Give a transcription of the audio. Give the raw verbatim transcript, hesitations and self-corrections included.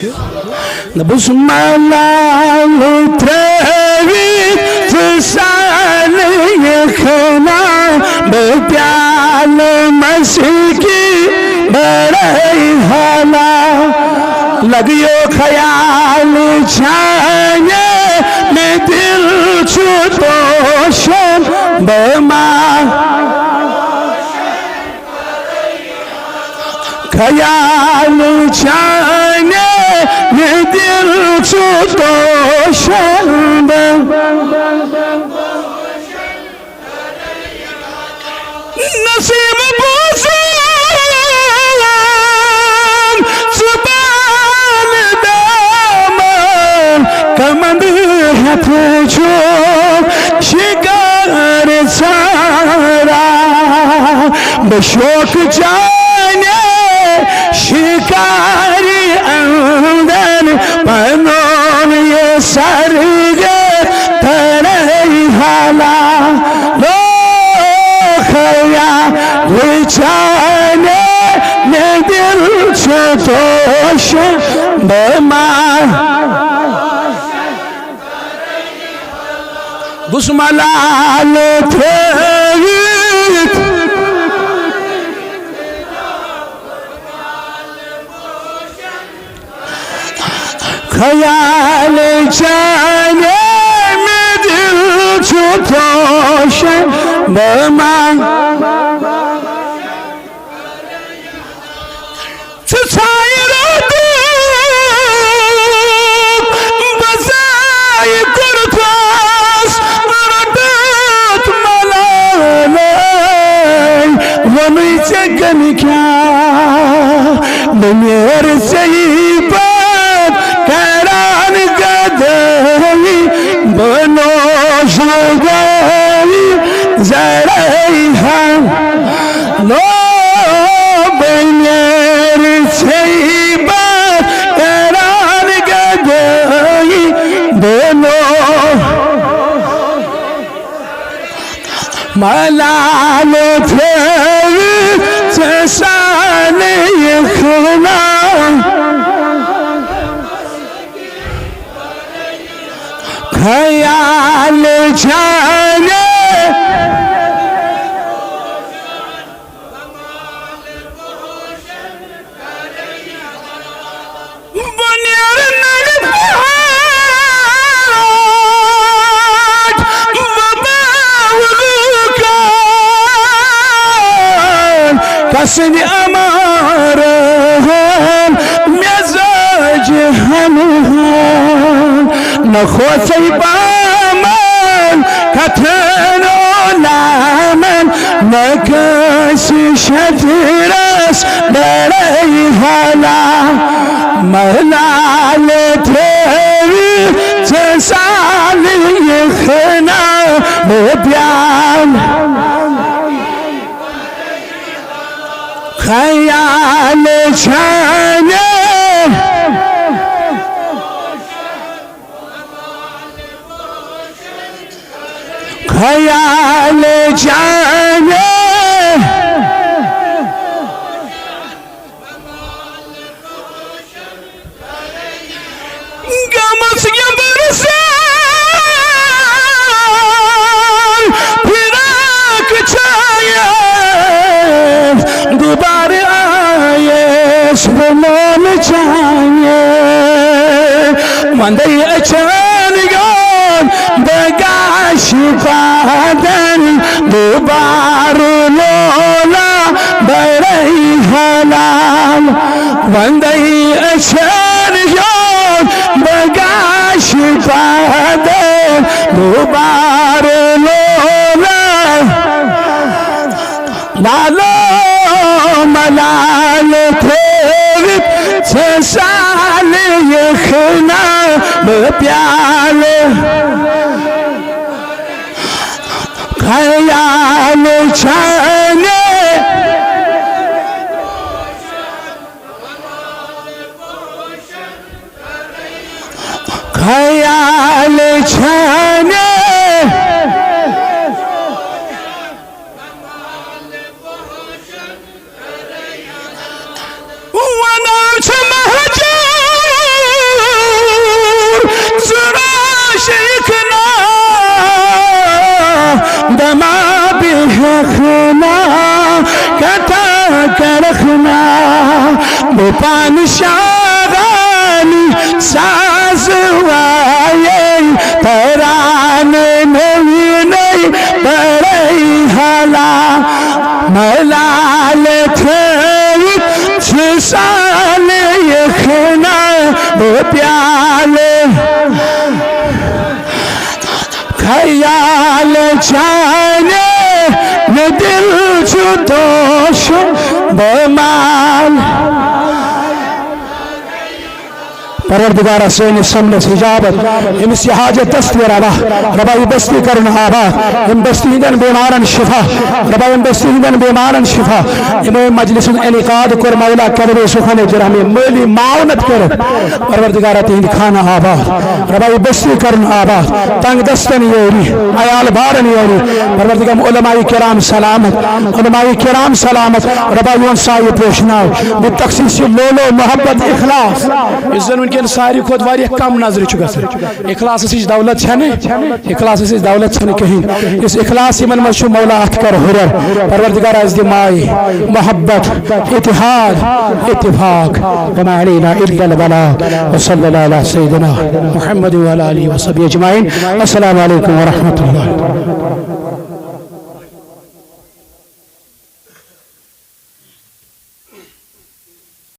نہ بہٕ چھُس ملال ترٲوِتھ ژٕ سالہٕ یخنا، بہٕ پیالہٕ مسکی بڑے حالا۔ لگیو خیال چانہِ، مےٚ دل چھُ توشن، بہٕ ما خیال چانہِ، مےٚ دل چھُ توشن بہٕ۔ نسیم بوزان زبان دامن، کمند ہیتھ چھُ شکار سارا۔ بہٕ شوق چانہِ شکاری اندر، پنُن یہِ سرگت ترے حالا۔ لو خیال چانہِ، مےٚ دل چھُ توشن، بہٕ ما بہٕ چھُس ملال تھٲوِتھ۔ خیال چانہِ، مےٚ دل چھُ توشن، بہٕ ما ژٕ ژھایہِ راتُک بزایہِ کوٚرتھس رٹتھ ملالے۔ ووٚنُے ژےٚ کٔمۍ کیٛاہ، بہٕ نیرٕ ژےٚ پتہٕ کران گدٲیی، بہٕ نوشہٕ گٲیی زرعی ہن۔ لو بہٕ نیرٕ ژےٚ پتہٕ کران گدٲیی، بہٕ نو ملال تھٲوِتھ ژےٚ سالہٕ یخنا۔ خیال چانہِ۔ بہٕ نیرٕ ننٛگہٕ پہاڑ، بہٕ باوٕ لوٗکن، کسٕنۍ امارن مزاج ہن ہن۔ نہ کھوژے بامن کتھن علامن، نہ کٲنٛسہِ شترس بڑے حالا۔ ملال تھٲوِتھ ژےٚ سالہٕ یخنا، بہٕ پیالہٕ خیال چانہِ۔ خیال چانہِ۔ غمس نیبر سان فراق چھایس، دوبارٕ آیس بہٕ مول چانہِ۔ وندے أچھن یوٚد بہٕ گاشہِ پادن، دوبارٕ لولا بڑے حالال۔ وندے أچھن یوٚد بہٕ گاشہِ پادن، دوبارٕ لولا۔ لالو ملال تھٲوِتھ ژےٚ سالہٕ یخنا، بہٕ پیالہٕ خیال چانہِ۔ خیال چانہِ۔ ونان چھِ مہجر پانہٕ شاعرانہٕ ساز وایے، ترانہٕ نٔوۍ نٔوۍ پرے حالا۔ ملال تھٲوِتھ چھُ سالہٕ یخنا بہٕ پیالہٕ۔ خیال چانہِ نہٕ دل چھُ دوش بمال۔ پروردگارا، سٲنِس سمنس اجابت، أمِس یہِ حاجت دستیاب، ربا یہِ بستی کرُن آباد، أمۍ بستی ہٕنٛدٮ۪ن بیمارن شفا، ربا أمۍ بستی ہٕنٛدٮ۪ن بیمارن شفا، یِمو أمۍ مجلس ہُنٛد انعقاد کوٚر، مولا کرے سخن جرحمی مٲلی معاونت کٔرِتھ، پروردگارا تِہنٛدۍ خانہ آباد۔ ربا یہِ بستی کرُن آباد، تنگ دستن یوری، عیال بارن یوری۔ پروردگار علماء کرام سلامت، علماء کرام سلامت۔ ربا یون سایہِ پوشناو، بتخصیص لولو محبت اخلاص۔ یُس زن وٕنکیٚن ساروی کھۄتہٕ واریاہ کم نظرِ چھُ گژھان۔ اخلاصس ہِش دولت چھنہٕ، اخلاصس ہِش دولت چھنہٕ کہین۔ یُس اخلاص یِمن منٛز چھُ، مولا اتھ کر ہُرٮ۪ر۔ پروردگار، اسہِ دِ ماے، محبت، اتحاد، اتفاق۔ وما علينا إلا البلاغ۔ وصلى الله على سيدنا محمد وعلى آله وصحبه أجمعين۔ السلام عليكم ورحمة الله۔